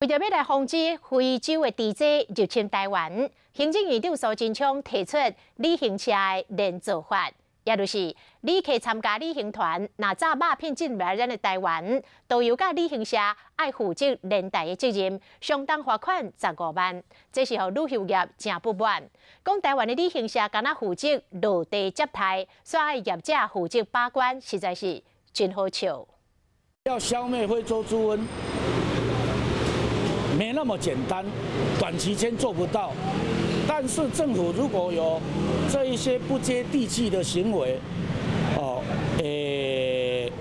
為著欲來防止非洲的豬隻入侵臺灣，行政院長蘇貞昌提出旅行社的連坐法，也就是旅客參加旅行團，若詐肉品進來咱的臺灣，導遊佮旅行社愛負責連帶的責任，相當罰款15萬。這是予旅遊業誠不滿，講臺灣的旅行社敢若負責落地接待，煞愛業者負責把關，實在是真好笑。要消滅非洲豬瘟，沒那麼簡單，短期間做不到。但是政府如果有這一些不接地氣的行為，哦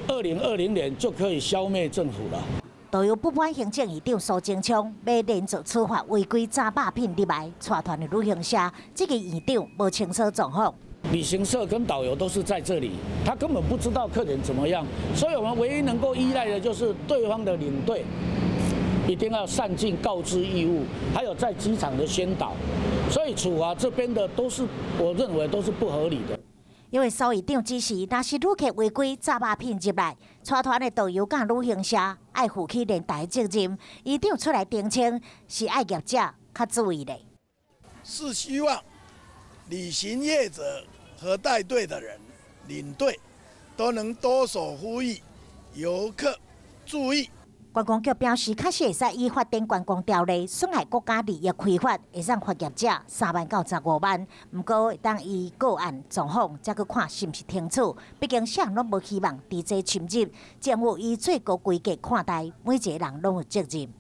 ，2020年就可以消滅政府了。導遊不滿行政院長蘇貞昌欲連坐處罰違規詐肉品入來帶團的旅行社，這個院長無清楚狀況。旅行社跟導遊都是在這裡，他根本不知道客人怎麼樣，所以我們唯一能夠依賴的就是對方的領隊。一定要善盡告知義務，還有在機場的宣導，所以處罰這邊的都是我認為都是不合理的。因為蘇院長指示，若是旅客違規詐肉品入來，帶團的導遊佮旅行社愛負起連帶責任。院長出來澄清，是愛業者較注意咧。是希望旅行業者和帶隊的人、領隊都能多所呼籲遊客注意。觀光局表示，確實會使依法定觀光條例損害國家利益開罰，會當罰業者3萬到15萬。毋過會當依個案狀況，才去看是毋是懲處。畢竟啥人攏無希望豬隻侵入，政府以最高規格看待，每一個人攏有責任。